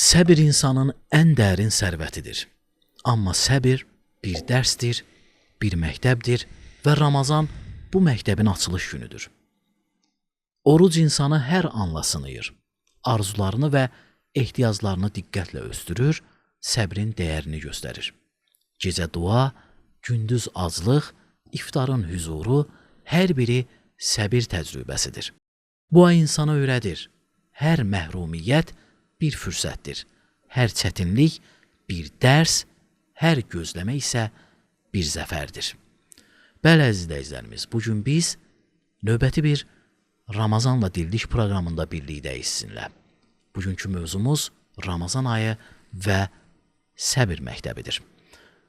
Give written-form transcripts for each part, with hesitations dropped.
Səbir insanın ən dərin sərvətidir. Amma səbir bir dərsdir, bir məktəbdir və Ramazan bu məktəbin açılış günüdür. Oruc insanı hər anla sınayır. Arzularını və ehtiyaclarını diqqətlə östürür, səbrin dəyərini göstərir. Gecə dua, gündüz aclıq, iftarın hüzuru hər biri səbir təcrübəsidir. Bu ay insana öyrədir. Hər məhrumiyyət bir fürsətdir. Hər çətinlik bir dərs, hər gözləmə isə bir zəfərdir. Bəli, əziz izləyicilərimiz, bu gün biz növbəti bir Ramazanla Diriliş proqramında birlikdəyik sizinlə. Bugünkü mövzumuz Ramazan ayı və səbir məktəbidir.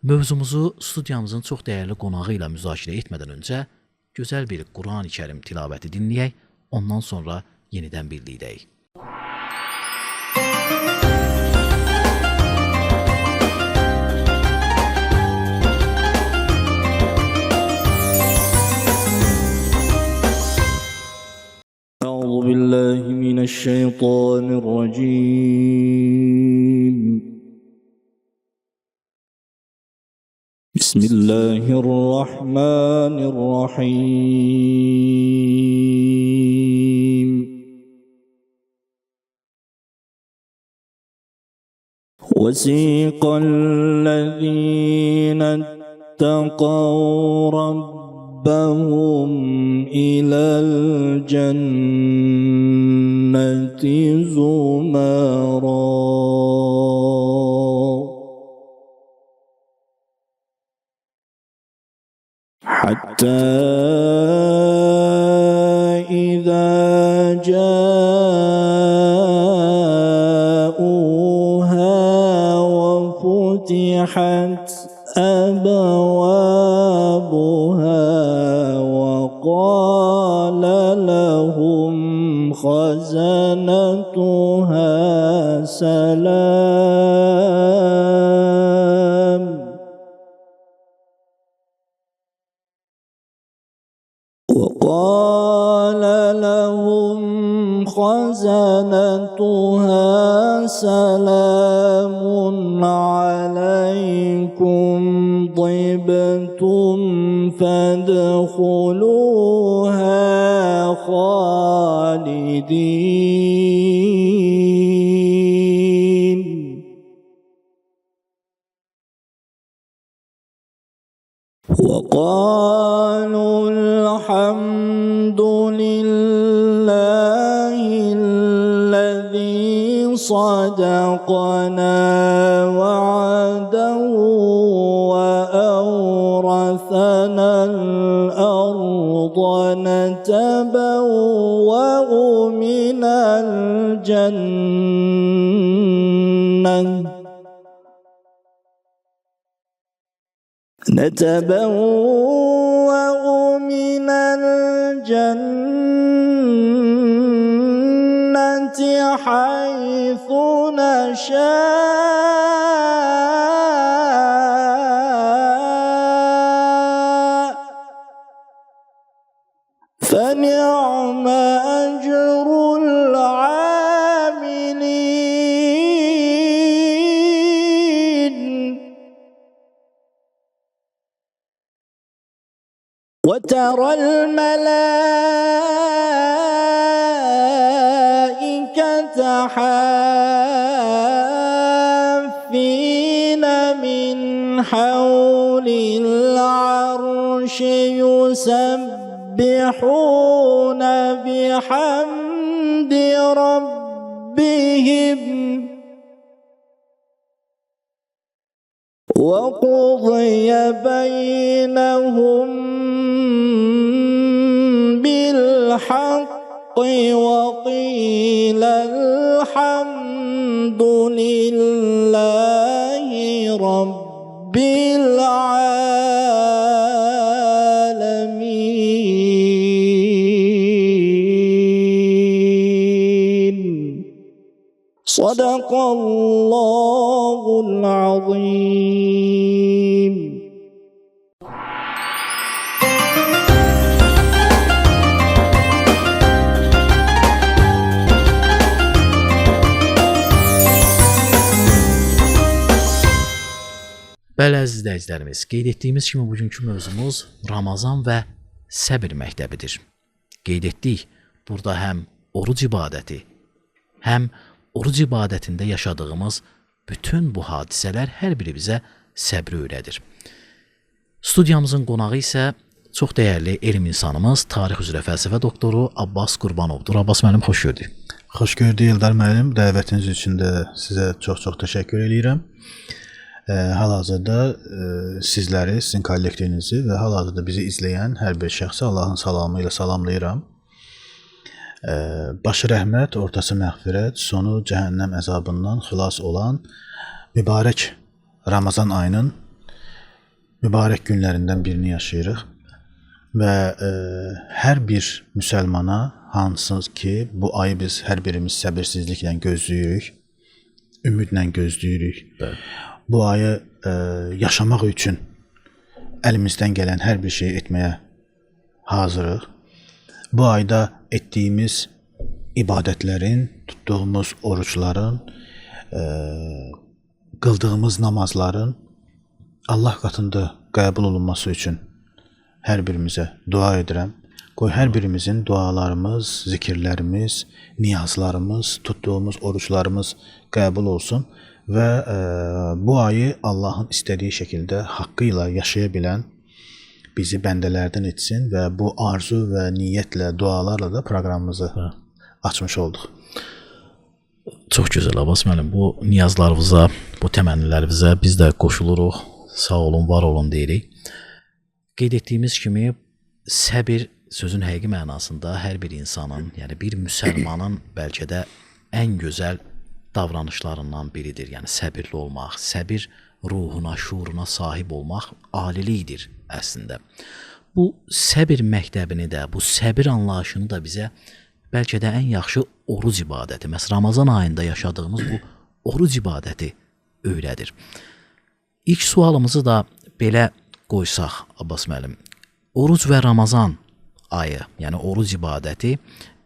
Mövzumuzu studiyamızın çox dəyərli qonağı ilə müzakirə etmədən öncə gözəl bir Qurani Kərim tilavəti dinləyək, ondan sonra yenidən birlikdəyik. أعوذ بالله من الشيطان الرجيم. بسم الله الرحمن الرحيم. وسيق الذين اتقوا ربهم إلى الجنة زمرا حتى إذا جاءوها وفتحت أبوابها وقال لهم خزنتها سلام وقال لهم خزنتها سلام عليكم طبتم فادخلوها خالدين. وقالوا الحمد لله الذي صدقنا وعده وأورثنا الأرض نتبوأ من الجنة نتبوأ من الجنة حيث نشاء. فنعم أجر العاملين. وترى الملائكة حافين من حول العرش يسبحون بحمد ربهم وقضي بينهم بالحق وقيل الحمد لله رب العالمين. صدق الله العظيم. Bəli, əziz izləyicilərimiz, qeyd etdiyimiz kimi bugünkü mövzumuz Ramazan və səbir məktəbidir. Qeyd etdik, burada həm oruc ibadəti, həm oruc ibadətində yaşadığımız bütün bu hadisələr hər biri bizə səbri öyrədir. Studiyamızın qonağı isə çox dəyərli elm insanımız, tarix üzrə fəlsəfə doktoru Abbas Qurbanovdur. Abbas müəllim, xoş gördük. Xoş gördük Eldar müəllim. Dəvətiniz üçün də sizə çox-çox təşəkkür eləyirəm. Hal-hazırda sizləri, sizin kollektivinizi və hal-hazırda bizi izləyən hər bir şəxsi Allahın salamı ilə salamlayıram. Başı rəhmət, ortası məğfirət, sonu cəhənnəm əzabından xilas olan mübarək Ramazan ayının mübarək günlərindən birini yaşayırıq. Və hər bir müsəlmana, hansı ki bu ayı biz hər birimiz səbirsizliklə gözləyirik, ümidlə gözləyirik. Bəli. Bu ayı yaşamaq üçün əlimizdən gələn hər bir şeyi etməyə hazırıq. Bu ayda etdiyimiz ibadətlərin, tutduğumuz orucların, qıldığımız namazların Allah qatında qəbul olunması üçün hər birimizə dua edirəm. Qoy hər birimizin dualarımız, zikirlərimiz, niyazlarımız, tutduğumuz oruclarımız qəbul olsun və bu ayı Allahın istədiyi şəkildə haqqı ilə yaşaya bilən bizi bəndələrdən etsin və bu arzu və niyyətlə, dualarla da proqramımızı açmış olduq. Çox gözəl Abbas müəllim, bu niyazlarınıza, bu təmənnilərinizə biz də qoşuluruq. Sağ olun, var olun deyirik. Qeyd etdiyimiz kimi səbir sözün həqiqi mənasında hər bir insanın, yəni bir müsəlmanın bəlkə də ən gözəl davranışlarından biridir. Yəni səbirli olmaq, səbir ruhuna, şuuruna sahib olmaq alilikdir əslində. Bu səbir məktəbini də, bu səbir anlayışını da bizə bəlkə də ən yaxşı oruc ibadəti, məhz Ramazan ayında yaşadığımız bu oruc ibadəti öyrədir. İlk sualımızı da belə qoysaq, Abbas müəllim, oruc və Ramazan ayı, yəni oruc ibadəti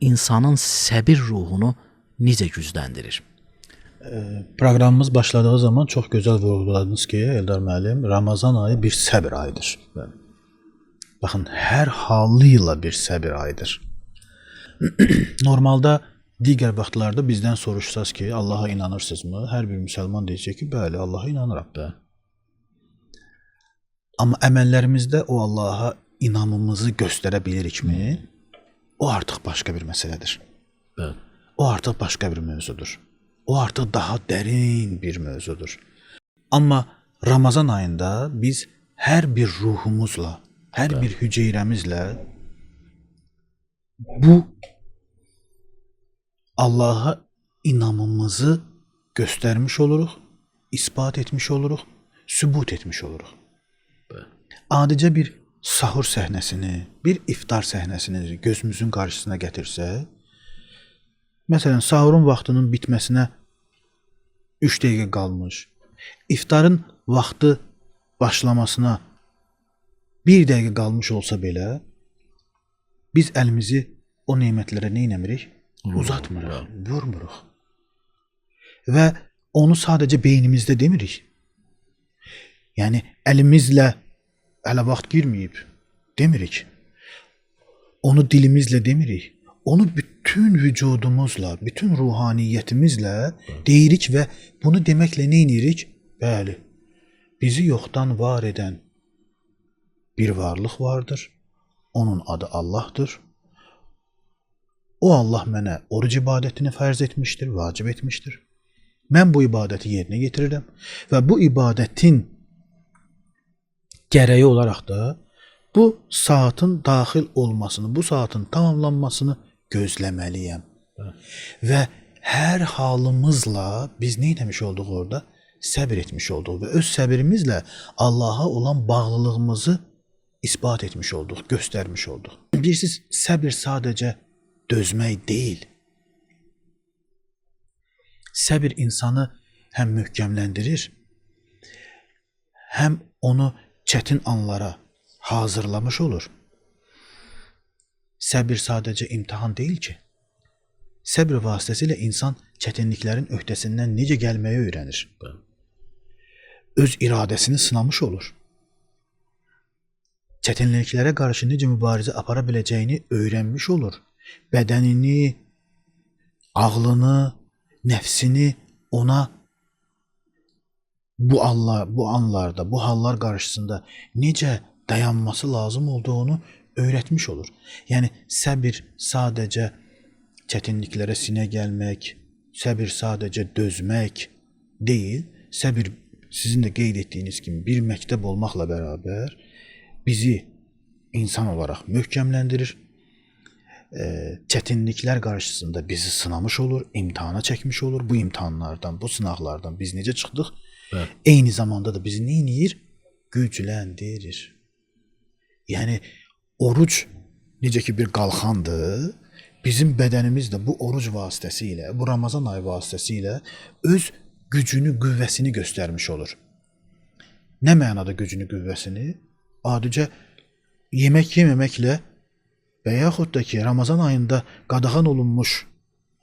insanın səbir ruhunu necə gücləndirir? Proqramımız başladığı zaman çox gözəl vurğuladınız ki, Eldar müəllim, Ramazan ayı bir səbir ayıdır. Bəli. Baxın, hər halı ilə bir səbir ayıdır. Normalda digər vaxtlarda bizdən soruşsaz ki, Allaha inanırsınızmı? Hər bir müsəlman deyəcək ki, bəli, Allaha inanıram. Bəli. Amma əməllərimizdə o Allaha inamımızı göstərə bilirikmi? O artıq başqa bir məsələdir. Bəli. O artıq başqa bir mövzudur. O artıq daha dərin bir mövzudur. Amma Ramazan ayında biz hər bir ruhumuzla, hər bir hüceyrəmizlə bu Allaha inamımızı göstərmiş oluruq, isbat etmiş oluruq, sübut etmiş oluruq. Bəli. Adicə bir sahur səhnəsini, bir iftar səhnəsini gözümüzün qarşısına gətirsək, məsələn, sahurun vaxtının bitməsinə 3 dəqiqə qalmış, iftarın vaxtı başlamasına 1 dəqiqə qalmış olsa belə, biz əlimizi o nemətlərə nə eləmirik? Uzatmırıq, vurmuruq. Və onu sadəcə beynimizdə demirik. Yəni əlimizlə hələ vaxt girməyib demirik. Onu dilimizlə demirik. Onu bütün vücudumuzla, bütün ruhaniyyətimizlə deyirik və bunu deməklə nə edirik? Bəli, bizi yoxdan var edən bir varlıq vardır. Onun adı Allahdır. O Allah mənə oruc ibadətini fərz etmişdir, vacib etmişdir. Mən bu ibadəti yerinə yetirirəm və bu ibadətin gərəyi olaraq da bu saatın daxil olmasını, bu saatın tamamlanmasını gözləməliyəm. Və hər halımızla biz nə etmiş olduq orada? Səbir etmiş olduq və öz səbrimizlə Allaha olan bağlılığımızı isbat etmiş olduq, göstərmiş olduq. Bilirsiniz, səbir sadəcə dözmək deyil. Səbir insanı həm möhkəmləndirir, həm onu çətin anlara hazırlamış olur. Səbir sadəcə imtahan deyil ki. Səbir vasitəsilə insan çətinliklərin öhdəsindən necə gəlməyi öyrənir. Öz iradəsini sınamış olur. Çətinliklərə qarşı necə mübarizə apara biləcəyini öyrənmiş olur. Bədənini, ağlını, nəfsini ona bu anlarda, bu hallar qarşısında necə dayanması lazım olduğunu öyrətmiş olur. Yəni səbir sadəcə çətinliklərə sinə gəlmək, səbir sadəcə dözmək deyil. Səbir sizin də qeyd etdiyiniz kimi bir məktəb olmaqla bərabər bizi insan olaraq möhkəmləndirir. Çətinliklər qarşısında bizi sınamış olur, imtahana çəkmiş olur. Bu imtahanlardan, bu sınaqlardan biz necə çıxdıq? Bəli. Eyni zamanda da bizi nə eləyir? Gücləndirir. Yəni oruc necə ki bir qalxandır, bizim bədənimiz də bu oruc vasitəsilə, bu Ramazan ayı vasitəsilə öz gücünü, qüvvəsini göstərmiş olur. Nə mənada gücünü, qüvvəsini? Adicə yemək yememəklə və yaxud da ki, Ramazan ayında qadağan olunmuş,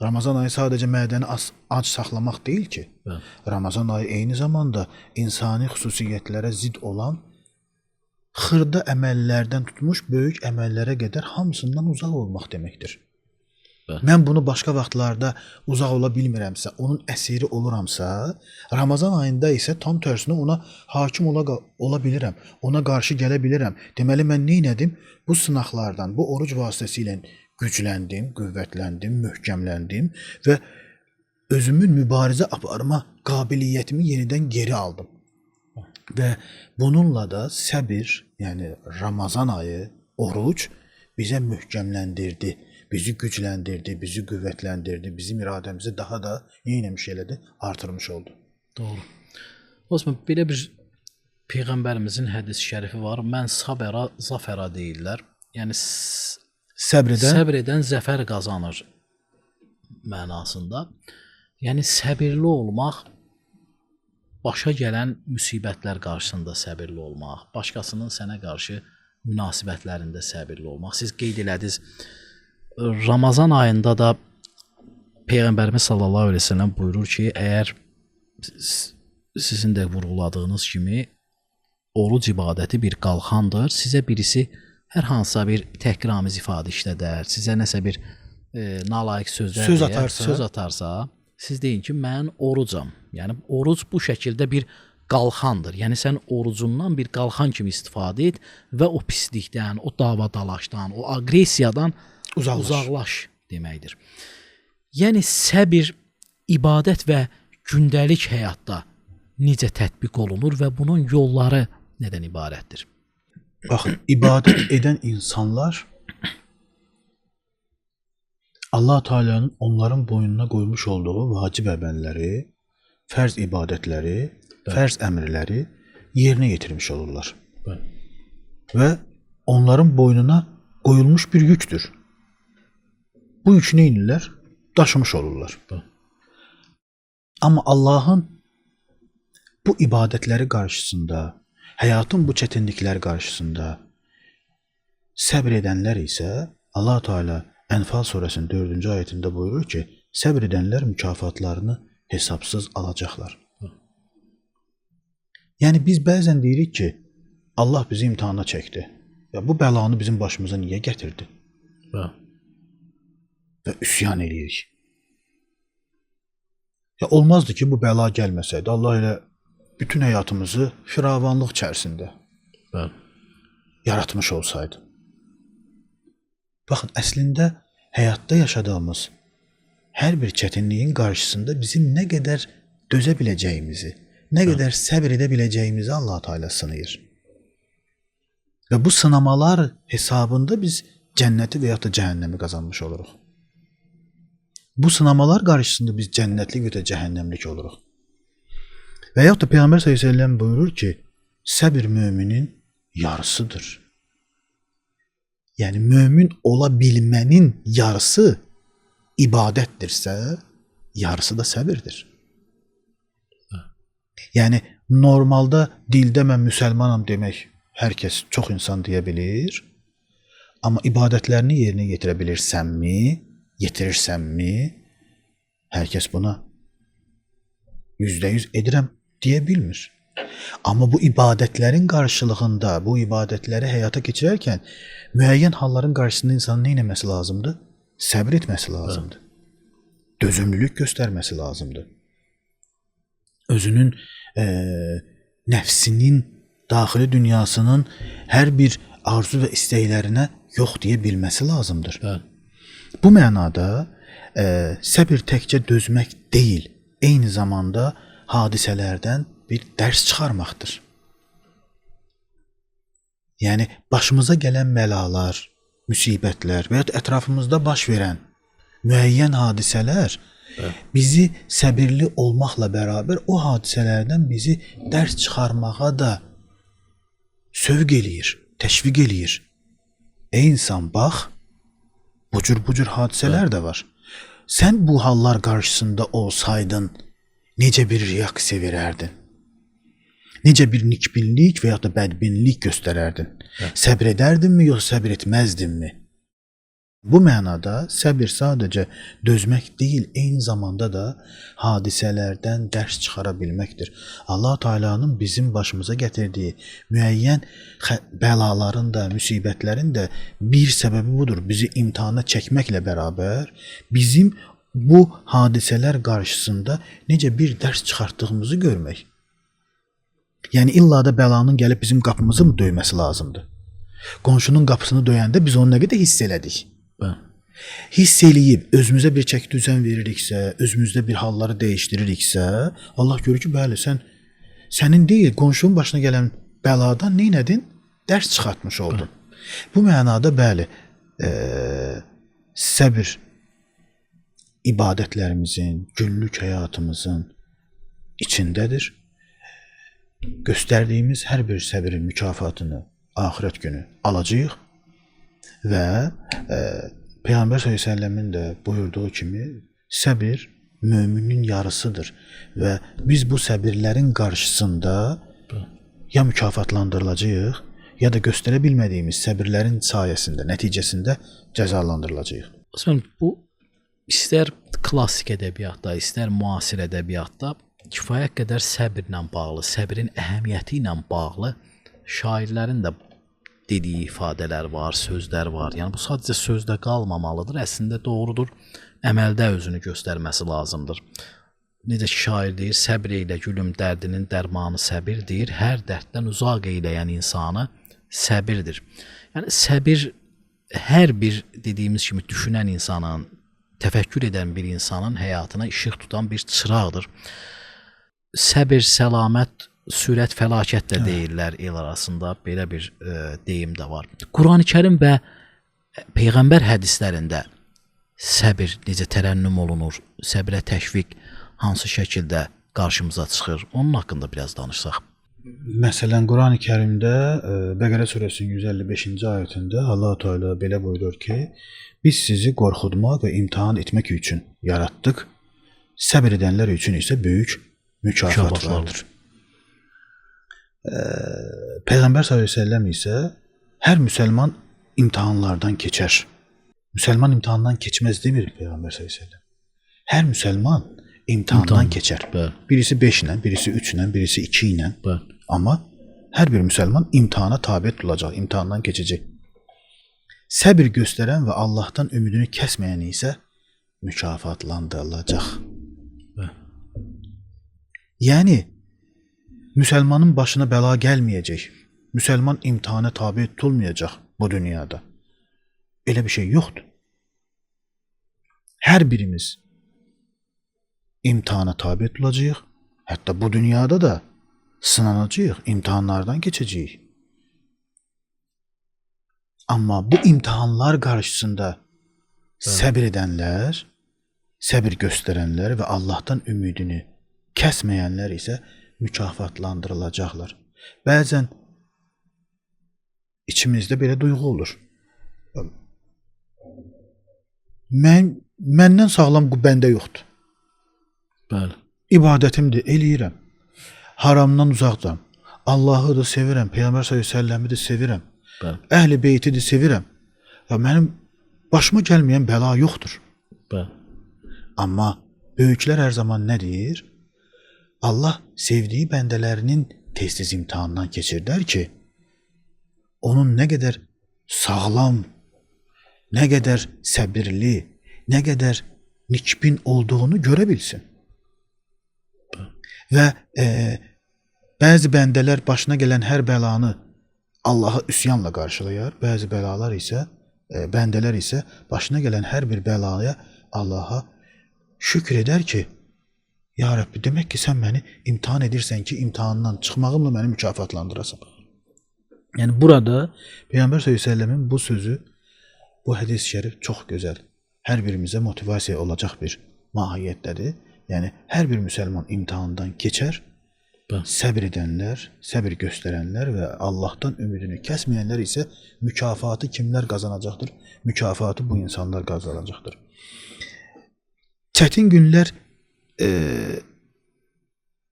Ramazan ayı sadəcə mədəni ac saxlamaq deyil ki. Bəli. Ramazan ayı eyni zamanda insani xüsusiyyətlərə zidd olan xırda əməllərdən tutmuş böyük əməllərə qədər hamısından uzaq olmaq deməkdir. Bəli. Mən bunu başqa vaxtlarda uzaq ola bilmirəmsə, onun əsiri oluramsa, Ramazan ayında isə tam tərsinə ona hakim ola bilirəm, ona qarşı gələ bilirəm. Deməli mən nə etdim? Bu sınaqlardan, bu oruc vasitəsilə gücləndim, qüvvətləndim, möhkəmləndim və özümün mübarizə aparma qabiliyyətimi yenidən geri aldım. Və bununla da səbir, yəni Ramazan ayı, oruc bizə möhkəmləndirdi, bizi gücləndirdi, bizi qüvvətləndirdi, bizim iradəmizi daha da yenəmiş elədi, artırmış oldu. Doğru. Osman, belə bir Peyğəmbərimizin hədis-i şərifi var. Mən sabera zafera deyirlər. Yəni səbr edən zəfər qazanır mənasında. Yəni səbirli olmaq, başa gələn müsibətlər qarşısında səbirli olmaq, başqasının sənə qarşı münasibətlərində səbirli olmaq. Siz qeyd elədiniz, Ramazan ayında da Peyğəmbərimiz sallallahu əleyhi və səlləm buyurur ki, əgər sizin də vurğuladığınız kimi oruc ibadəti bir qalxandır, sizə birisi hər hansısa bir təhqiramiz ifadə işlədər, sizə nəsə bir nalayiq sözlər deyər, söz atarsa, siz deyin ki, mən orucam. Yəni oruc bu şəkildə bir qalxandır. Yəni sən orucundan bir qalxan kimi istifadə et və o pislikdən, o dava dalaşdan, o aqressiyadan uzaqlaş deməkdir. Yəni səbir ibadət və gündəlik həyatda necə tətbiq olunur və bunun yolları nədən ibarətdir? Baxın, ibadət edən insanlar Allah Teala'nın onların boynuna qoymuş olduğu vacib əməlləri, fərz ibadətləri, fərz əmrləri yerinə yetirmiş olurlar. Bəli. Və onların boynuna qoyulmuş bir yükdür. Bu yükü nə edirlər? Daşımış olurlar. Bəli. Amma Allahın bu ibadətləri qarşısında, həyatın bu çətinlikləri qarşısında səbr edənlər isə Allah Teala Ənfal surəsinin 4-cü ayətində buyurur ki, səbr edənlər mükafatlarını hesabsız alacaqlar. Yəni biz bəzən deyirik ki, Allah bizi imtahana çəkdi. Ya bu bəlanı bizim başımıza niyə gətirdi? Bəli. Və üsyan eləyirik. Ya olmazdı ki, bu bəla gəlməsəydi. Allah elə bütün həyatımızı firavanlıq içərisində Bəli. yaratmış olsaydı. Baxın, əslində həyatda yaşadığımız hər bir çətinliyin qarşısında bizim nə qədər dözə biləcəyimizi, nə qədər səbr edə biləcəyimizi Allah Teala sınayır. Və bu sınamalar hesabında biz cənnəti və yaxud da cəhənnəmi qazanmış oluruq. Bu sınamalar qarşısında biz cənnətlik və da cəhənnəmlik oluruq. Və yaxud da Peyğəmbər sallallahu əleyhi və səlləm buyurur ki, səbir müminin yarısıdır. Yəni mömin ola bilmənin yarısı ibadətdirsə, yarısı da səbirdir. Yəni normalda dildə mən müsəlmanam demək hər kəs, çox insan deyə bilir. Amma ibadətlərini yerinə yetirə bilirsənmi, yetirirsənmi, hər kəs buna 100% edirəm deyə bilmir. Amma bu ibadətlərin qarşılığında, bu ibadətləri həyata keçirərkən müəyyən halların qarşısında insanın nə etməsi lazımdır? Səbr etməsi lazımdır. Dözümlülük göstərməsi lazımdır. Özünün nəfsinin, daxili dünyasının hər bir arzu və istəklərinə yox deyə bilməsi lazımdır. Bəli. Bu mənada səbir təkcə dözmək deyil, eyni zamanda hadisələrdən bir dərs çıxarmaqdır. Yəni başımıza gələn bəlalar, müsibətlər və ya ətrafımızda baş verən müəyyən hadisələr bizi səbirli olmaqla bərabər o hadisələrdən bizi dərs çıxarmağa da sövq eləyir, təşviq eləyir. Ey insan, bax, bu cür hadisələr də var. Sən bu hallar qarşısında olsaydın, necə bir reaksiya verərdin? Necə bir nikbinlik və ya da bədbinlik göstərərdin? Səbr edərdinmi, yoxsa səbr etməzdinmi? Bu mənada səbir sadəcə dözmək deyil, eyni zamanda da hadisələrdən dərs çıxara bilməkdir. Allah Teala'nın bizim başımıza gətirdiyi müəyyən bəlaların da, müsibətlərin də bir səbəbi budur. Bizi imtahana çəkməklə bərabər bizim bu hadisələr qarşısında necə bir dərs çıxartdığımızı görmək. Yəni illa da bəlanın gəlib bizim qapımızı mı döyməsi lazımdır? Qonşunun qapısını döyəndə biz onu nə qədər hiss elədik? Bəli. Hiss eləyib özümüzə bir çəki düzən veririksə, özümüzdə bir halları dəyişdiririksə, Allah görür ki, bəli, sən sənin deyil, qonşunun başına gələn bəladan nə etdin? Dərs çıxartmış oldun. Bəli. Bu mənada bəli, səbir ibadətlərimizin, günlük həyatımızın içindədir. Göstərdiyimiz hər bir səbrin mükafatını axirət günü alacağıq və Peyğəmbər sallallahu əleyhi və səlləmin də buyurduğu kimi səbir möminin yarısıdır və biz bu səbirlərin qarşısında ya mükafatlandırılacağıq, ya da göstərə bilmədiyimiz səbirlərin sayəsində, nəticəsində cəzalandırılacağıq. Osman, bu istər klassik ədəbiyyatda, istər müasir ədəbiyyatda kifayət qədər səbirlə bağlı, səbrin əhəmiyyəti ilə bağlı şairlərin də dediyi ifadələr var, sözlər var. Yəni bu sadəcə sözdə qalmamalıdır, əslində doğrudur, əməldə özünü göstərməsi lazımdır. Necə ki şair deyir, səbr eylə gülüm dərdinin dərmanı səbirdir, hər dərddən uzaq eyləyən insanı səbirdir. Yəni səbir hər bir dediyimiz kimi düşünən insanın, təfəkkür edən bir insanın həyatına işıq tutan bir çıraqdır. Səbir, səlamət, sürət, fəlakət də deyirlər el arasında, belə bir deyim də var. Qurani-Kərim və Peyğəmbər hədislərində səbir necə tərənnüm olunur, səbrə təşviq hansı şəkildə qarşımıza çıxır, onun haqqında biraz danışsaq. Məsələn, Qurani-Kərimdə Bəqərə surəsinin 155-ci ayətində Allah Teala belə buyurur ki, biz sizi qorxutmaq və imtahan etmək üçün yaratdıq, səbr edənlər üçün isə böyük mükafat vardır. Peyğəmbər sallallahu əleyhi və səlləm isə hər müsəlman imtahanlardan keçər. Müsəlman imtahandan keçməz demir Peyğəmbər sallallahu əleyhi və səlləm. Hər müsəlman imtahandan keçər. Bəli. Birisi 5 ilə, birisi 3 ilə, birisi 2 ilə. Bəli. Amma hər bir müsəlman imtahana tabe tutulacaq, imtahandan keçəcək. Səbir göstərən və Allahdan ümidini kəsməyən isə mükafatlandırılacaq. Bəli. Yəni müsəlmanın başına bəla gəlməyəcək. Müsəlman imtahana tabe tutulmayacaq bu dünyada. Elə bir şey yoxdur. Hər birimiz imtahana tabe tutulacağıq. Hətta bu dünyada da sınanacağıq, imtahanlardan keçəcəyik. Amma bu imtahanlar qarşısında səbr edənlər, səbir göstərənlər və Allahdan ümidini kəsməyənlər isə mükafatlandırılacaqlar. Bəzən içimizdə belə duyğu olur. Məndən sağlam bəndə yoxdur. Bəli. İbadətimdir, eləyirəm. Haramdan uzaqdam. Allahı da sevirəm, Peyğəmbər sallallahu əleyhi və səlləmi də sevirəm. Bəli. Əhl-i beyti də sevirəm. Ya mənim başıma gəlməyən bəla yoxdur. Bəli. Amma böyüklər hər zaman nə deyir? Allah sevdiyi bəndələrinin tez-tez imtahandan keçirdər ki, onun nə qədər sağlam, nə qədər səbirli, nə qədər nikbin olduğunu görə bilsin. Və bəzi bəndələr başına gələn hər bəlanı Allaha üsyanla qarşılayar, bəzi bəlalar isə, bəndələr isə başına gələn hər bir bəlaya Allaha şükr edər ki, Ya Rəbbi, demək ki, sən məni imtahan edirsən ki, imtahandan çıxmağımla məni mükafatlandırasan. Yəni burada Peyğəmbər sallallahu əleyhi və səlləmin bu sözü, bu hədis-i şərif çox gözəl. Hər birimizə motivasiya olacaq bir mahiyyətdədir. Yəni hər bir müsəlman imtahandan keçər. Bəli. Səbr edənlər, səbr göstərənlər və Allahdan ümidini kəsməyənlər isə mükafatı kimlər qazanacaqdır? Mükafatı bu insanlar qazanacaqdır. Çətin günlər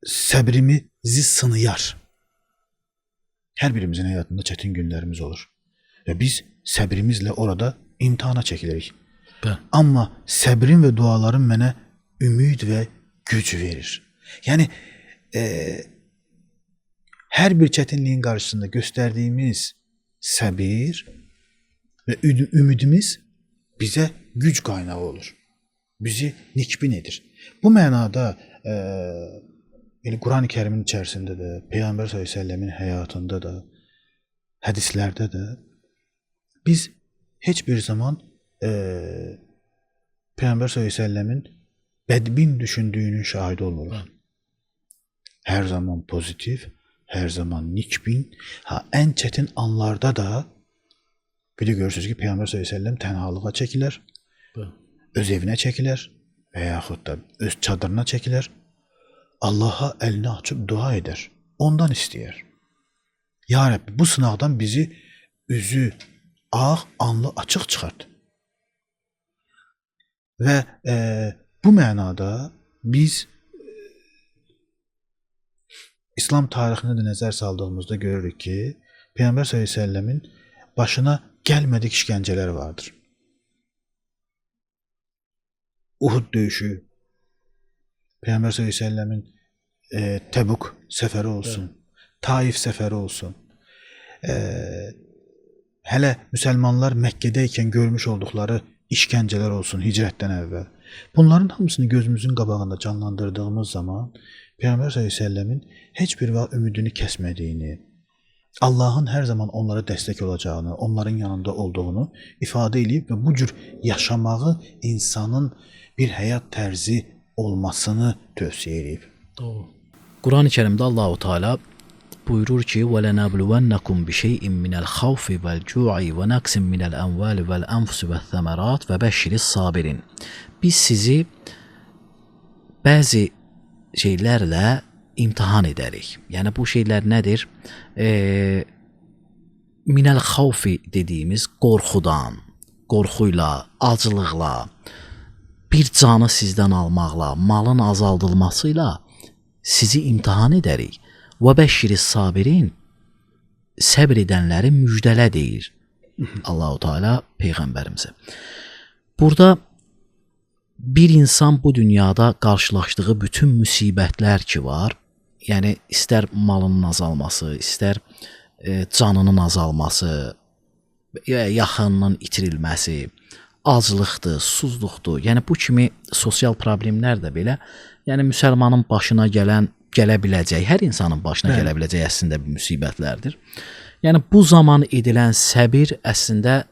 səbrimizi sınayar. Hər birimizin həyatında çətin günlərimiz olur. Və biz səbrimizlə orada imtahana çəkilirik. Bəli. Amma səbrin və duaların mənə ümid və güc verir. Yəni hər bir çətinliyin qarşısında göstərdiyimiz səbir və ümidimiz bizə güc qaynağı olur. Bizi nikbin edir. Bu mənada elə Quran-ı Kərimin içərisində də, Peyğəmbər sallallahu əleyhi və səlləmin həyatında da, hədislərdə də biz heç bir zaman Peyğəmbər sallallahu əleyhi və səlləmin bədbin düşündüyünün şahidi olmuruq. Hər zaman pozitiv, hər zaman nikbin, ha ən çətin anlarda da bir də görürsünüz ki, Peyğəmbər sallallahu əleyhi və səlləm tənhalığa çəkilər, öz evinə çəkilər və yaxud da öz çadırına çəkilər. Allaha əlini açıb dua edər, ondan istəyər. Ya Rəbbi, bu sınaqdan bizi üzü ağ, anlı açıq çıxart. Və bu mənada biz İslam tarixinə də nəzər saldığımızda görürük ki, Peyğəmbər sallallahu əleyhi və səlləmin başına gəlmədik işgəncələr vardır. Uhud döyüşü, Peyğəmbər sallallahu əleyhi və səlləmin Təbuk səfəri olsun, Taif səfəri olsun. Hələ müsəlmanlar Məkkədə ikən görmüş olduqları işgəncələr olsun hicrətdən əvvəl. Bunların hamısını gözümüzün qabağında canlandırdığımız zaman Peyğəmbər sallallahu əleyhi və səlləmin heç bir vaxt ümidini kəsmədiyini, Allahın hər zaman onlara dəstək olacağını, onların yanında olduğunu ifadə eləyib və bu cür yaşamağı insanın bir həyat tərzi olmasını tövsiyə eləyib. Doğru. Quran-ı Kərimdə Allahu Teala buyurur ki: "Və lenabluvennekum bi-şey'in minel havfi vel-cu'i və naqsin minel envali vel-enfusi ve's-semerat və bəşşiris sabirin." Biz sizi bəzi şeylərlə imtahan edərik. Yəni bu şeylər nədir? Minel xavfi dediyimiz qorxudan, qorxuyla, acılıqla, bir canı sizdən almaqla, malın azaldılmasıyla sizi imtahan edərik. Və bəşşiris sabirin, səbr edənləri müjdələ deyir Allahu Teala peyğəmbərimizə. Burada bir insan bu dünyada qarşılaşdığı bütün müsibətlər ki var, yəni istər malının azalması, istər canının azalması, yaxınının itirilməsi, aclıqdır, susuzluqdur. Yəni bu kimi sosial problemlər də belə, yəni müsəlmanın başına gələ biləcək, hər insanın başına gələ biləcək əslində bir müsibətlərdir. Yəni bu zaman edilən səbir əslində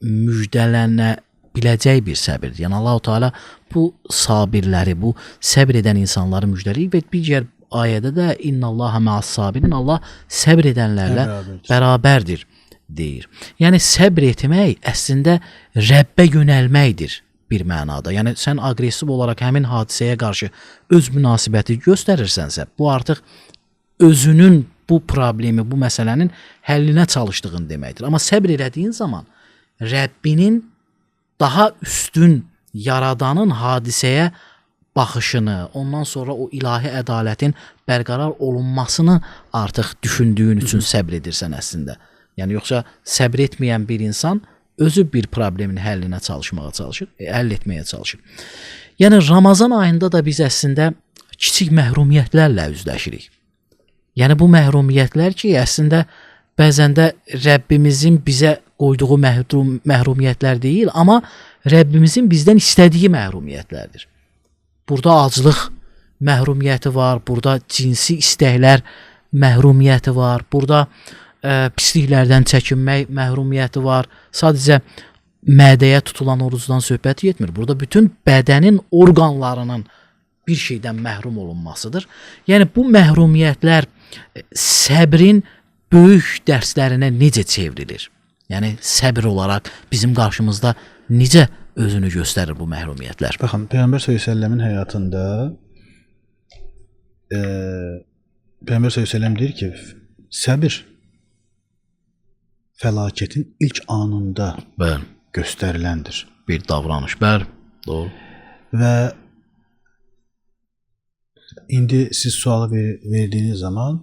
müjdələnə biləcək bir səbirdir. Yəni Allahu Teala bu sabirləri, bu səbr edən insanları müjdələyir və digər ayədə də innallaha ma'as sabirin, Allah səbr edənlərlə bərabərdir deyir. Yəni səbr etmək əslində Rəbbə yönəlməkdir bir mənada. Yəni sən aqressiv olaraq həmin hadisəyə qarşı öz münasibəti göstərirsənsə, bu artıq özünün bu problemi, bu məsələnin həllinə çalışdığın deməkdir. Amma səbr elədiyin zaman Rəbbinin daha üstün yaradanın hadisəyə baxışını, ondan sonra o ilahi ədalətin bərqərar olunmasını artıq düşündüyün üçün səbr edirsən əslində. Yəni yoxsa səbr etməyən bir insan özü bir problemin həllinə çalışmağa çalışır, həll etməyə çalışır. Yəni Ramazan ayında da biz əslində kiçik məhrumiyyətlərlə üzləşirik. Yəni bu məhrumiyyətlər ki, əslində bəzən də Rəbbimizin bizə qoyduğu məhrumiyyətlər deyil, amma Rəbbimizin bizdən istədiyi məhrumiyyətlərdir. Burada aclıq məhrumiyyəti var, burada cinsi istəklər məhrumiyyəti var, burada pisliklərdən çəkinmək məhrumiyyəti var. Sadəcə mədəyə tutulan orucdan söhbət getmir. Burada bütün bədənin orqanlarının bir şeydən məhrum olunmasıdır. Yəni bu məhrumiyyətlər səbrin böyük dərslərinə necə çevrilir? Yəni səbir olaraq bizim qarşımızda necə özünü göstərir bu məhrumiyyətlər? Baxın, Peyğəmbər sallallahu əleyhi və səlləmin həyatında Peyğəmbər sallallahu əleyhi və səlləm deyir ki, səbir fəlakətin ilk anında Bəli, göstəriləndir. bir davranış, bəli, doğru. Və indi siz sualı verdiyiniz zaman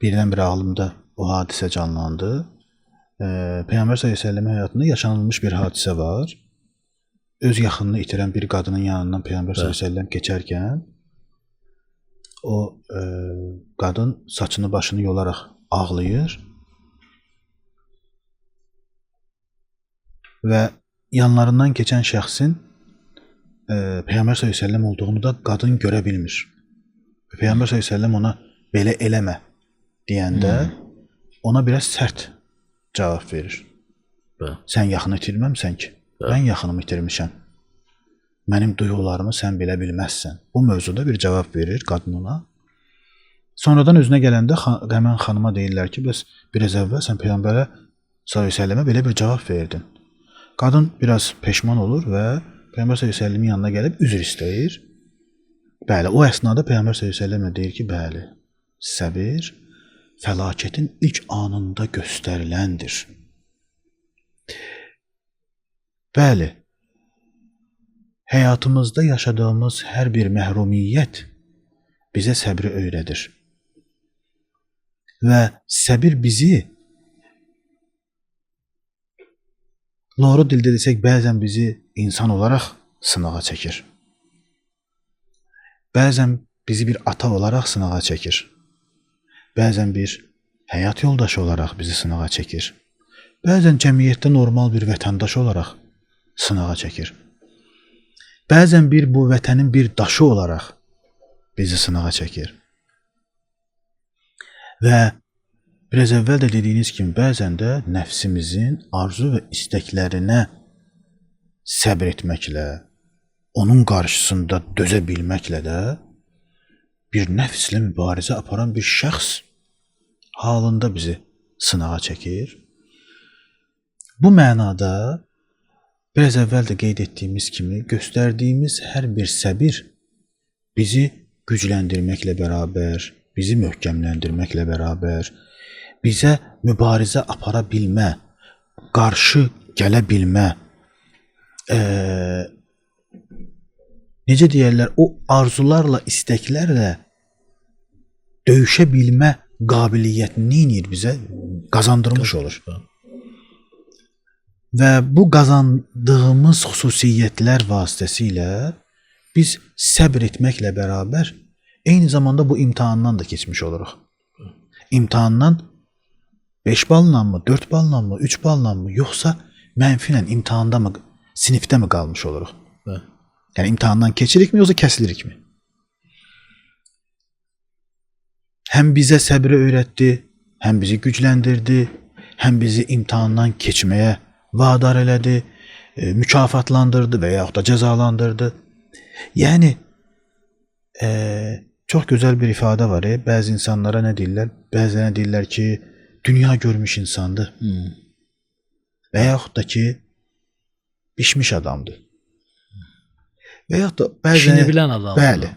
birdən-birə ağlımda o hadisə canlandı. Peyğəmbər sallallahu əleyhi və səlləmin həyatında yaşanılmış bir hadisə var. Öz yaxınını itirən bir qadının yanından Peyğəmbər sallallahu əleyhi və səlləm keçərkən o qadın saçını başını yolaraq ağlayır və yanlarından keçən şəxsin Peyğəmbər sallallahu əleyhi və səlləm olduğunu da qadın görə bilmir. Peyğəmbər sallallahu əleyhi və səlləm ona belə eləmə deyəndə ona biraz sərt cavab verir. Bəli. Sən yaxını itirməmsən ki. Mən yaxınımı itirmişəm. Mənim duyğularımı sən bilə bilməzsən. Bu mövzuda bir cavab verir qadın ona. Sonradan özünə gələndə həmən xanıma deyirlər ki, bəs biraz əvvəl sən Peyğəmbərə sallallahu əleyhi və səlləmə belə bir cavab verdin. Qadın biraz peşman olur və Peyğəmbər sallallahu əleyhi və səlləmin yanına gəlib üzr istəyir. Bəli, o əsnada Peyğəmbər sallallahu əleyhi və səlləm də deyir ki, bəli, səbir fəlakətin ilk anında göstəriləndir. Bəli, həyatımızda yaşadığımız hər bir məhrumiyyət bizə səbri öyrədir. Və səbir bizi, doğru dildə desək, bəzən bizi insan olaraq sınağa çəkir. Bəzən bizi bir ata olaraq sınağa çəkir. Bəzən bir həyat yoldaşı olaraq bizi sınağa çəkir. Bəzən cəmiyyətdə normal bir vətəndaş olaraq sınağa çəkir. Bəzən bu vətənin bir daşı olaraq bizi sınağa çəkir. Və biraz əvvəl də dediyiniz kimi, bəzən də nəfsimizin arzu və istəklərinə səbr etməklə, onun qarşısında dözə bilməklə də bir nəfslə mübarizə aparan bir şəxs halında bizi sınağa çəkir. Bu mənada biraz əvvəl də qeyd etdiyimiz kimi göstərdiyimiz hər bir səbir bizi gücləndirməklə bərabər, bizi möhkəmləndirməklə bərabər, bizə mübarizə apara bilmə, qarşı gələ bilmə, necə deyərlər, o arzularla, istəklərlə döyüşə bilmə qabiliyyətini neyir bizə qazandırmış olur. Və bu qazandığımız xüsusiyyətlər vasitəsilə biz səbr etməklə bərabər eyni zamanda bu imtahandan da keçmiş oluruq. İmtahandan 5 balla mı, 4 balla mı, 3 balla mı, yoxsa mənfi ilə imtahanda mı, sinifdə mi qalmış oluruq? Bəli. Yəni imtahandan keçirikmi, yoxsa kəsilirikmi? Həm bizə səbri öyrətdi, həm bizi gücləndirdi, həm bizi imtahandan keçməyə vadar elədi, mükafatlandırdı və yaxud da cəzalandırdı. Yəni çox gözəl bir ifadə var. Bəzi insanlara nə deyirlər? Bəzilərinə deyirlər ki, dünya görmüş insandır. Və yaxud da ki, bişmiş adamdır. Və yaxud da bəzilərinə, İşini bilən adamdır. Bəli.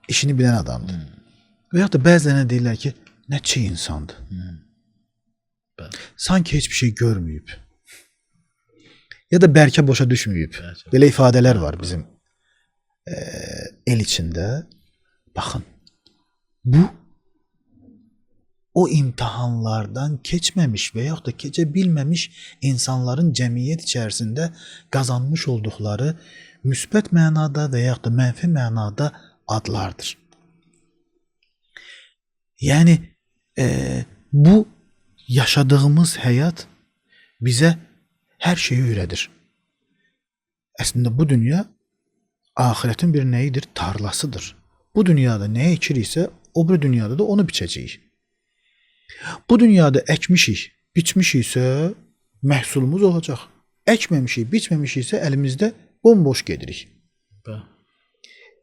İşini bilən adamdır. Və yaxud da bəzilərinə deyirlər ki, nə çi insandır. Bəli. Sanki heç bir şey görməyib. Ya da bərkə boşa düşməyib. Bəli. Belə ifadələr var bizim el içində. Baxın, bu o imtahanlardan keçməmiş və yaxud da keçə bilməmiş insanların cəmiyyət içərisində qazanmış olduqları müsbət mənada və yaxud da mənfi mənada adlardır. Yəni, Bu yaşadığımız həyat bizə hər şeyi öyrədir. Əslində bu dünya axirətin bir nəyidir? Tarlasıdır. Bu dünyada nə əkiriksə, o biri dünyada da onu biçəcəyik. Bu dünyada əkmişik, biçmişiksə məhsulumuz olacaq. Əkməmişik, biçməmişiksə əlimizdə bomboş gedirik. Bəli.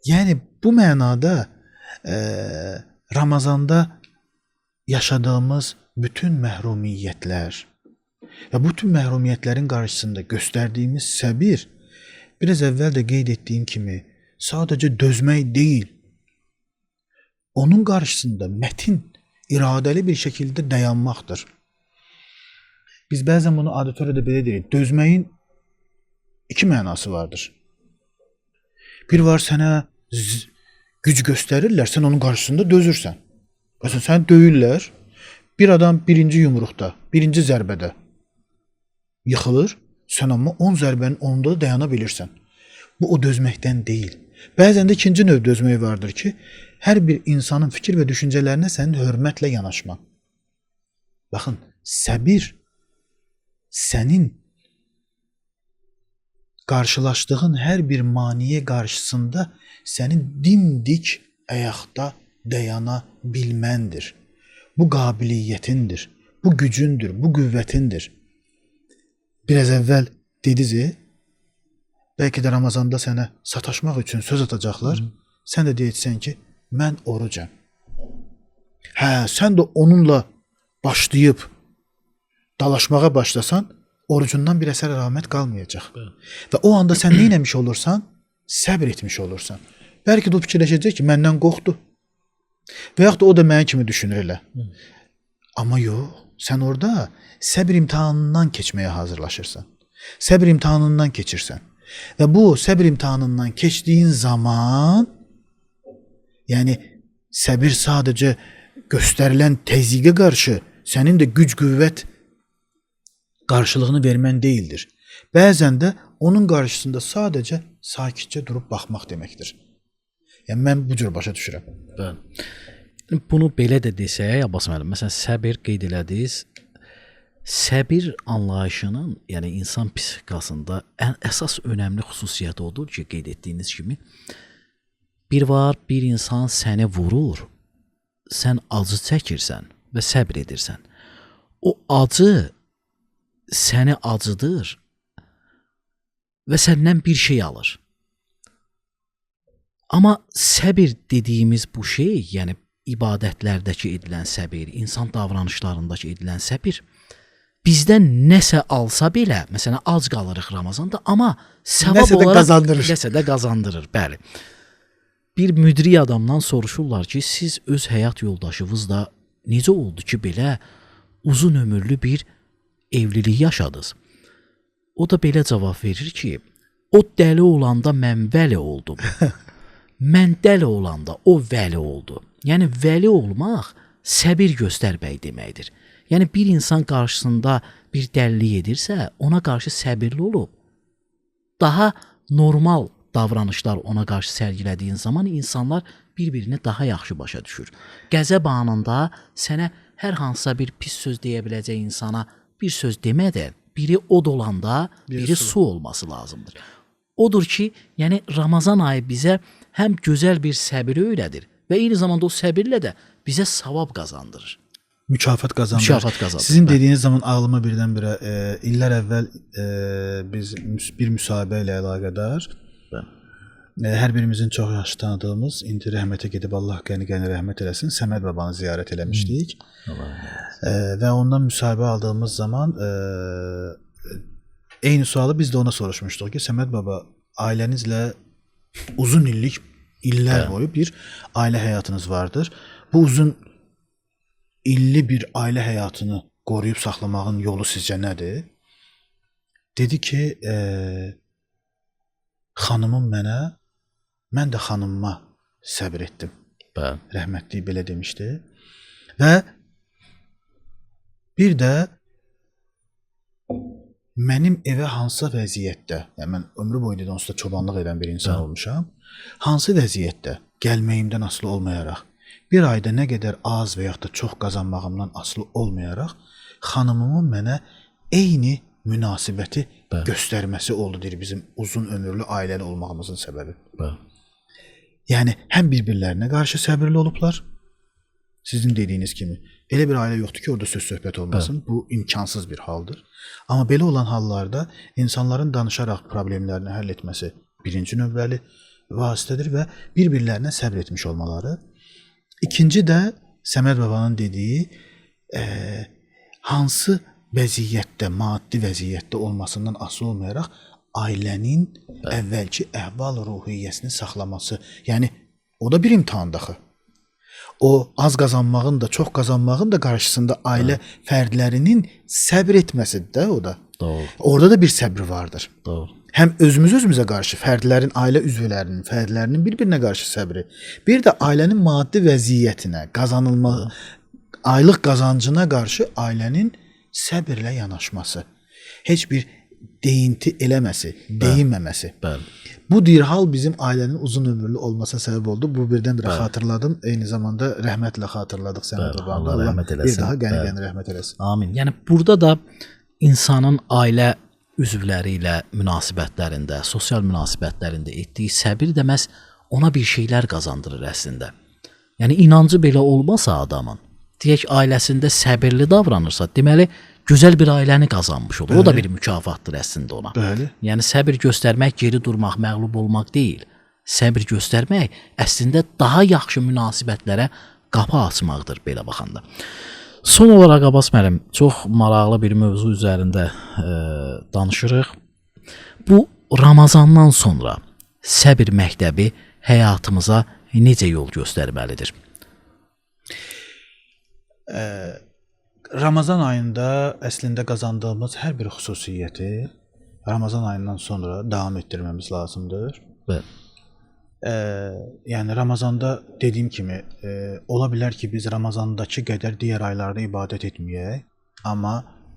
Yəni bu mənada Ramazanda yaşadığımız bütün məhrumiyyətlər və bütün məhrumiyyətlərin qarşısında göstərdiyimiz səbir, biraz əvvəl də qeyd etdiyim kimi, sadəcə dözmək deyil, onun qarşısında mətin, iradəli bir şəkildə dayanmaqdır. Biz bəzən bunu auditoriyada belə deyirik. Dözməyin iki mənası vardır. Bir var sənə güc göstərirlər, sən onun qarşısında dözürsən. Məsələn, səni döyürlər. Bir adam birinci yumruqda, birinci zərbədə yıxılır, sən amma 10 zərbənin 10-da da dayana bilirsən. Bu o dözməkdən deyil. Bəzən də ikinci növ dözmək vardır ki, hər bir insanın fikir və düşüncələrinə sənin hörmətlə yanaşman. Baxın, səbir sənin qarşılaşdığın hər bir maneə qarşısında sənin dimdik ayaqda dayana bilməndir. Bu qabiliyyətindir, bu gücündür, bu qüvvətindir. Biraz əvvəl dediniz, bəlkə də Ramazanda sənə sataşmaq üçün söz atacaqlar. Sən də deyəcəksən ki, mən orucam. Hə, sən də onunla başlayıb dalaşmağa başlasan, orucundan bir əsər əlamət qalmayacaq. Və o anda sən nə etmiş olursan? Səbr etmiş olursan. Bəlkə də o fikirləşəcək ki, məndən qorxdu. Və yaxud da o da mənim kimi düşünür elə. Amma yox, sən orada səbr imtahanından keçməyə hazırlaşırsan. Səbr imtahanından keçirsən. Və bu səbr imtahanından keçdiyin zaman, yəni səbir sadəcə göstərilən təzyiqə qarşı sənin də güc qüvvət qarşılığını vermən deyildir. Bəzən də onun qarşısında sadəcə sakitcə durub baxmaq deməkdir. Yəni mən bu cür başa düşürəm. Bəli. Bunu belə də desək, Abbas müəllim, məsələn, səbir qeyd elədiniz. Səbir anlayışının, yəni insan psixikasında ən əsas önəmli xüsusiyyəti odur ki, qeyd etdiyiniz kimi, bir var, bir insan səni vurur, sən acı çəkirsən və səbr edirsən. O acı səni acıdır və səndən bir şey alır. Amma səbir dediyimiz bu şey, yəni ibadətlərdəki edilən səbir, insan davranışlarındakı edilən səbir bizdən nəsə alsa belə, məsələn ac qalırıq Ramazanda, amma səvab Nəsə də olaraq qazandırır. Nəsə də qazandırır, bəli. Bir müdrik adamdan soruşurlar ki, siz öz həyat yoldaşınızla necə oldu ki, belə uzun ömürlü bir evlilik yaşadınız? O da belə cavab verir ki, o dəli olanda mən vəli oldum. Mən dəli olanda o vəli oldu. Yəni vəli olmaq səbir göstərmək deməkdir. Yəni bir insan qarşısında bir dəlilik edirsə, ona qarşı səbirli olub daha normal davranışlar ona qarşı sərgilədiyin zaman insanlar bir-birini daha yaxşı başa düşür. Qəzəb anında sənə hər hansısa bir pis söz deyə biləcək insana bir söz demədən, biri od olanda biri su olması lazımdır. Odur ki, yəni Ramazan ayı bizə həm gözəl bir səbir öyrədir və eyni zamanda o səbirlə də bizə savab qazandırır. Mükafat qazandırır. Mükafat qazandırır. Sizin dediyiniz zaman ağlıma birdən-birə illər əvvəl biz bir müsahibə ilə əlaqədar hər birimizin çox yaxşı tanıdığımız, indi rəhmətə gedib Allah qəni-qəni rəhmət eləsin, Səməd babanı ziyarət eləmişdik. Və ondan müsahibə aldığımız zaman eyni sualı biz də ona soruşmuşduq ki, Səməd baba, ailənizlə uzun illik, illər boyu bir ailə həyatınız vardır. Bu uzun illi bir ailə həyatını qoruyub saxlamağın yolu sizcə nədir? Dedi ki, xanımım mənə, mən də xanımıma səbr etdim. Bəli. Rəhmətli belə demişdi. Və bir də mənim evə hansısa vəziyyətdə, yəni mən ömrü boyu onsuz da çobanlıq edən bir insan olmuşam, hansı vəziyyətdə gəlməyimdən asılı olmayaraq Bir ayda nə qədər az və yaxud da çox qazanmağımdan asılı olmayaraq xanımımın mənə eyni münasibəti Bəli. göstərməsi oldu deyir bizim uzun ömürlü ailəli olmağımızın səbəbi. Bəli. Yəni həm bir-birlərinə qarşı səbirli olublar. Sizin dediyiniz kimi elə bir ailə yoxdur ki, orada söz söhbət olmasın. Bəli. Bu imkansız bir haldır. Amma belə olan hallarda insanların danışaraq problemlərini həll etməsi birinci növbəli vasitədir və bir-birlərinə səbr etmiş olmaları. İkinci də Səməd babanın dediyi hansı vəziyyətdə, maddi vəziyyətdə olmasından asılı olmayaraq ailənin əvvəlki əhval-ruhiyyəsini saxlaması. Yəni o da bir imtahandır axı. O az qazanmağın da, çox qazanmağın da qarşısında ailə fərdlərinin səbr etməsidir də o da. Doğru. Orada da bir səbr vardır. Doğru. Həm özümüz özümüzə qarşı fərdlərin, ailə üzvlərinin, fərdlərinin bir-birinə qarşı səbri, bir də ailənin maddi vəziyyətinə, qazanılma aylıq qazancına qarşı ailənin səbirlə yanaşması. Heç bir deyinti eləməsi, deyinməməsi. Bəli. Bu deyir hal bizim ailənin uzun ömürlü olmasına səbəb oldu. Bu birdən-birə xatırladım. Eyni zamanda rəhmətlə xatırladıq Səməd Bəli, babanı. Allah rəhmət eləsin. Bir daha qəni-qəni Bəli. rəhmət eləsin. Amin. Yəni burada da insanın ailə üzvləri ilə münasibətlərində, sosial münasibətlərində etdiyi səbir də məhz ona bir şeylər qazandırır əslində. Yəni inancı belə olmasa adamın, deyək ailəsində səbirli davranırsa, deməli gözəl bir ailəni qazanmış olur. O da bir mükafatdır əslində ona. Bəli. Yəni səbir göstərmək geri durmaq, məğlub olmaq deyil. Səbir göstərmək əslində daha yaxşı münasibətlərə qapı açmaqdır belə baxanda. Son olaraq Abbas müəllim, çox maraqlı bir mövzu üzərində danışırıq. Bu Ramazandan sonra səbir məktəbi həyatımıza necə yol göstərməlidir? Ramazan ayında əslində qazandığımız hər bir xüsusiyyəti Ramazan ayından sonra davam etdirməmiz lazımdır. Bəli. Yəni Ramazanda dediyim kimi, ola bilər ki, biz Ramazandakı qədər digər aylarda ibadət etməyək, amma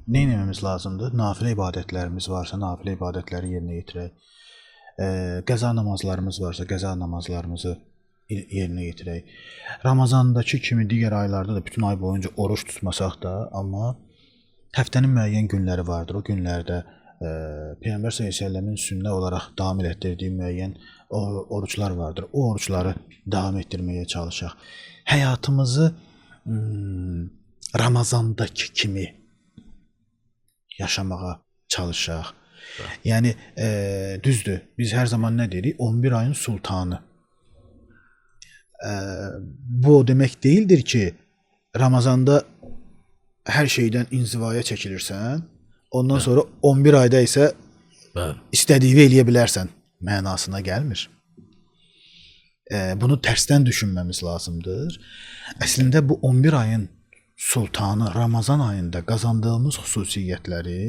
nə etməmiz lazımdır? Nafilə ibadətlərimiz varsa, nafilə ibadətləri yerinə yetirək. Qəza namazlarımız varsa, qəza namazlarımızı yerinə yetirək. Ramazandakı kimi digər aylarda da bütün ay boyunca oruc tutmasaq da, amma həftənin müəyyən günləri vardır. O günlərdə Peyğəmbər sallallahu əleyhi və səlləmin sünnə olaraq davam elətdirdiyi müəyyən oruclar vardır. O orucları davam etdirməyə çalışaq. Həyatımızı Ramazandakı kimi yaşamağa çalışaq. Yəni düzdür, biz hər zaman nə deyirik? 11 ayın sultanı. Bu o demək deyildir ki, Ramazanda hər şeydən inzivaya çəkilirsən, ondan sonra 11 ayda isə Bəli. istədiyini eləyə bilərsən mənasına gəlmir. Bunu tərsdən düşünməmiz lazımdır. Əslində bu 11 ayın sultanı Ramazan ayında qazandığımız xüsusiyyətləri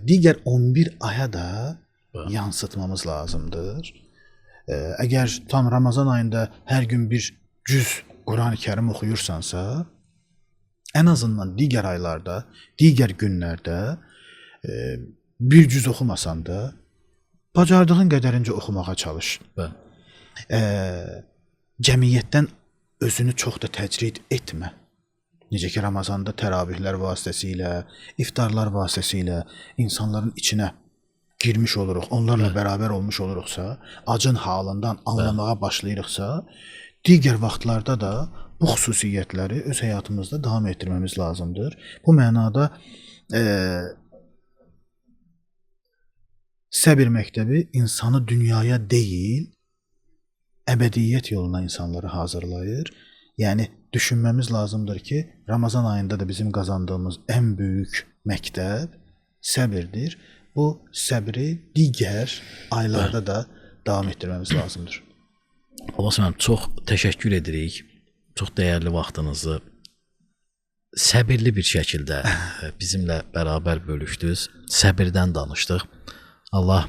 digər 11 aya da yansıtmamız lazımdır. Əgər tam Ramazan ayında hər gün bir cüz Quran-ı Kərim oxuyursansa, ən azından digər aylarda, digər günlərdə bir cüz oxumasan da bacardığın qədərincə oxumağa çalış. Bəli. Cəmiyyətdən özünü çox da təcrid etmə. Necə ki Ramazanda təravihlər vasitəsilə, iftarlar vasitəsilə insanların içinə girmiş oluruq, onlarla bərabər olmuş oluruqsa, acın halından anlamağa başlayırıqsa, digər vaxtlarda da bu xüsusiyyətləri öz həyatımızda davam etdirməmiz lazımdır. Bu mənada səbir məktəbi insanı dünyaya deyil, əbədiyyət yoluna insanları hazırlayır. Yəni düşünməmiz lazımdır ki, Ramazan ayında da bizim qazandığımız ən böyük məktəb səbirdir. Bu səbri digər aylarda da davam etdirməmiz lazımdır. Abbas müəllim, çox təşəkkür edirik. Çox dəyərli vaxtınızı səbirli bir şəkildə bizimlə bərabər bölüşdünüz. Səbirdən danışdıq. Allah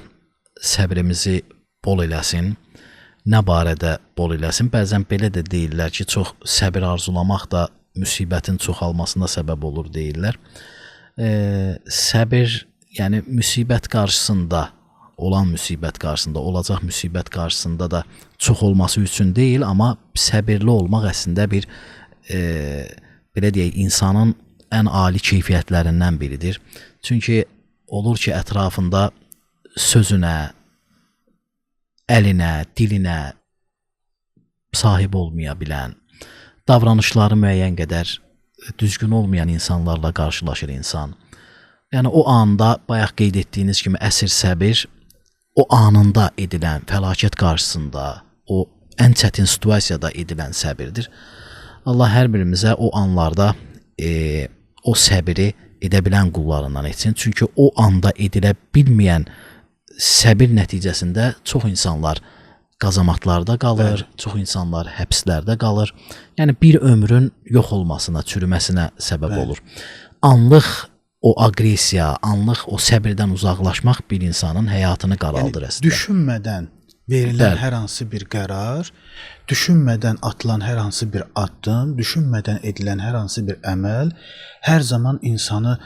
səbrimizi bol eləsin. Nə barədə bol eləsin? Bəzən belə də deyirlər ki, çox səbir arzulamaq da müsibətin çoxalmasına səbəb olur deyirlər. Səbir, yəni müsibət qarşısında Olan müsibət qarşısında, olacaq müsibət qarşısında da çox olması üçün deyil, amma səbirli olmaq əslində bir belə deyək, insanın ən ali keyfiyyətlərindən biridir. Çünki olur ki, ətrafında sözünə, əlinə, dilinə sahib olmaya bilən, davranışları müəyyən qədər düzgün olmayan insanlarla qarşılaşır insan. Yəni o anda bayaq qeyd etdiyiniz kimi əsir səbir o anında edilən fəlakət qarşısında, o ən çətin situasiyada edilən səbirdir. Allah hər birimizə o anlarda o səbiri edə bilən qullarından etsin. Çünki o anda edilə bilməyən səbir nəticəsində çox insanlar qazamatlarda qalır, bəli, çox insanlar həbslərdə qalır. Yəni bir ömrün yox olmasına, çürüməsinə səbəb, bəli, olur. Anlıq o aqressiya, anlıq o səbirdən uzaqlaşmaq bir insanın həyatını qaraldır, yəni, əslində. Düşünmədən verilən, bəli, hər hansı bir qərar, düşünmədən atılan hər hansı bir addım, düşünmədən edilən hər hansı bir əməl hər zaman insanı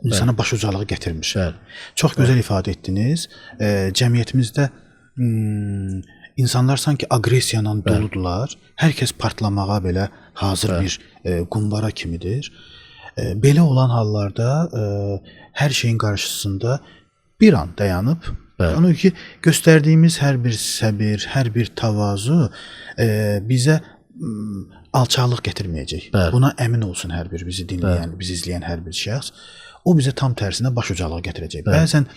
insana başucalığı gətirmiş. Bəli. Çox gözəl, bəli, ifadə etdiniz. Cəmiyyətimizdə insanlar sanki aqressiya ilə doludular. Hər kəs partlamağa belə hazır, bəli, bir qumbara kimidir. Belə olan hallarda hər şeyin qarşısında bir an dayanıb, bəli, onu ki, göstərdiyimiz hər bir səbir, hər bir təvazu bizə alçaqlıq gətirməyəcək. Bəli. Buna əmin olsun hər bir bizi dinləyən, bəli, bizi izləyən hər bir şəxs. O bizə tam tərsinə başucalıq gətirəcək. Bəli. Bəzən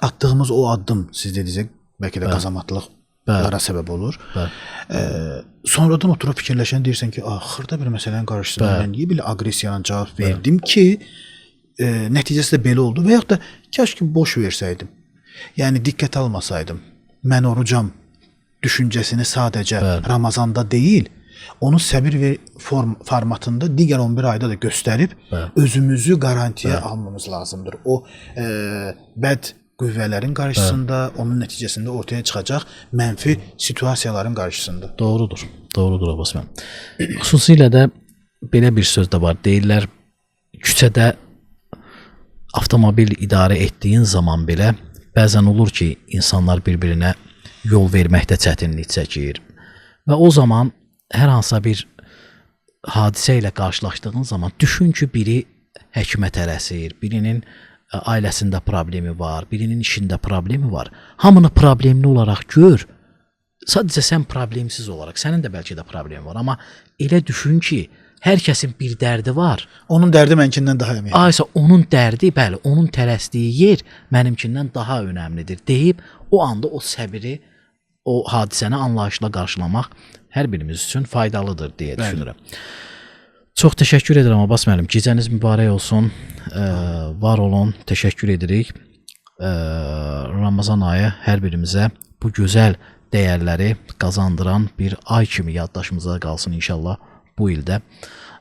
atdığımız o addım, siz dediniz, bəlkə də qazamatlıqlara səbəb olur. Bəli. Sonradan oturub fikirləşən deyirsən ki, xırda bir məsələnin qarşısında mən niyə belə aqressiya ilə cavab verdim ki, nəticəsi də belə oldu və yaxud da kaş ki boş versəydim. Yəni diqqət almasaydım, mən orucam düşüncəsini sadəcə, bəli, Ramazanda deyil, onu səbir və formatında digər 11 ayda da göstərib, bəli, özümüzü qarantiya, bəli, almamız lazımdır. O bəd qüvvələrin qarşısında, bəli, onun nəticəsində ortaya çıxacaq mənfi situasiyaların qarşısında. Doğrudur. Doğrudur Abbas müəllim. Xüsusilə də belə bir söz də var. Deyirlər, küçədə avtomobil idarə etdiyin zaman belə bəzən olur ki, insanlar bir-birinə yol verməkdə çətinlik çəkir. Və o zaman hər hansısa bir hadisə ilə qarşılaşdığın zaman düşün ki, biri həkimə tələsir, birinin ailəsində problemi var, birinin işində problemi var. Hamını problemli olaraq gör. Sadəcə sən problemsiz olaraq, sənin də bəlkə də problemi var, amma elə düşün ki, hər kəsin bir dərdi var. Onun dərdi mənkindən daha əhəmiyyətli. Aysa onun dərdi, bəli, onun tələsdiyi yer mənimkindən daha önəmlidir deyib o anda o səbiri, o hadisəni anlayışla qarşılamaq hər birimiz üçün faydalıdır deyə düşünürəm. Çox təşəkkür edirəm Abbas müəllim. Gecəniz mübarək olsun. Var olun. Təşəkkür edirik. Ramazan ayı hər birimizə bu gözəl dəyərləri qazandıran bir ay kimi yaddaşımıza qalsın inşallah bu ildə.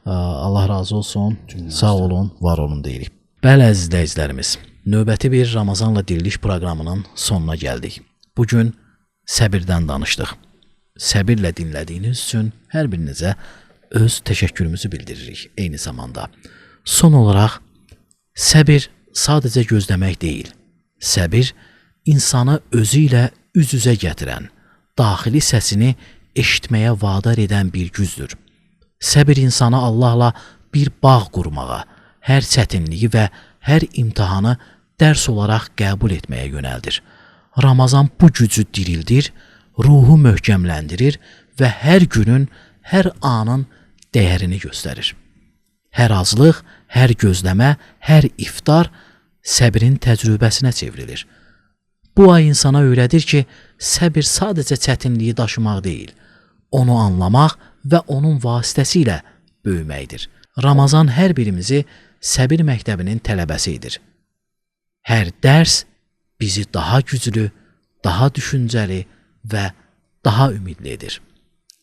Allah razı olsun. Sağ olun, var olun deyirik. Bəli, əziz izləyicilərimiz, növbəti bir Ramazanla Diriliş proqramının sonuna gəldik. Bu gün səbirdən danışdıq. Səbirlə dinlədiyiniz üçün hər birinizə öz təşəkkürümüzü bildiririk eyni zamanda. Son olaraq, səbir sadəcə gözləmək deyil. Səbir insanı özü ilə üz-üzə gətirən, daxili səsini eşitməyə vadar edən bir gücdür. Səbir insanı Allahla bir bağ qurmağa, hər çətinliyi və hər imtahanı dərs olaraq qəbul etməyə yönəldir. Ramazan bu gücü dirildir, ruhu möhkəmləndirir və hər günün, hər anın dəyərini göstərir. Hər azlıq, hər gözləmə, hər iftar səbrin təcrübəsinə çevrilir. Bu ay insana öyrədir ki, səbir sadəcə çətinliyi daşımaq deyil, onu anlamaq və onun vasitəsilə böyüməkdir. Ramazan hər birimizi səbir məktəbinin tələbəsi edir. Hər dərs bizi daha güclü, daha düşüncəli və daha ümidli edir.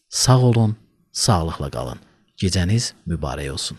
Sağ olun, sağlıqla qalın. Gecəniz mübarək olsun.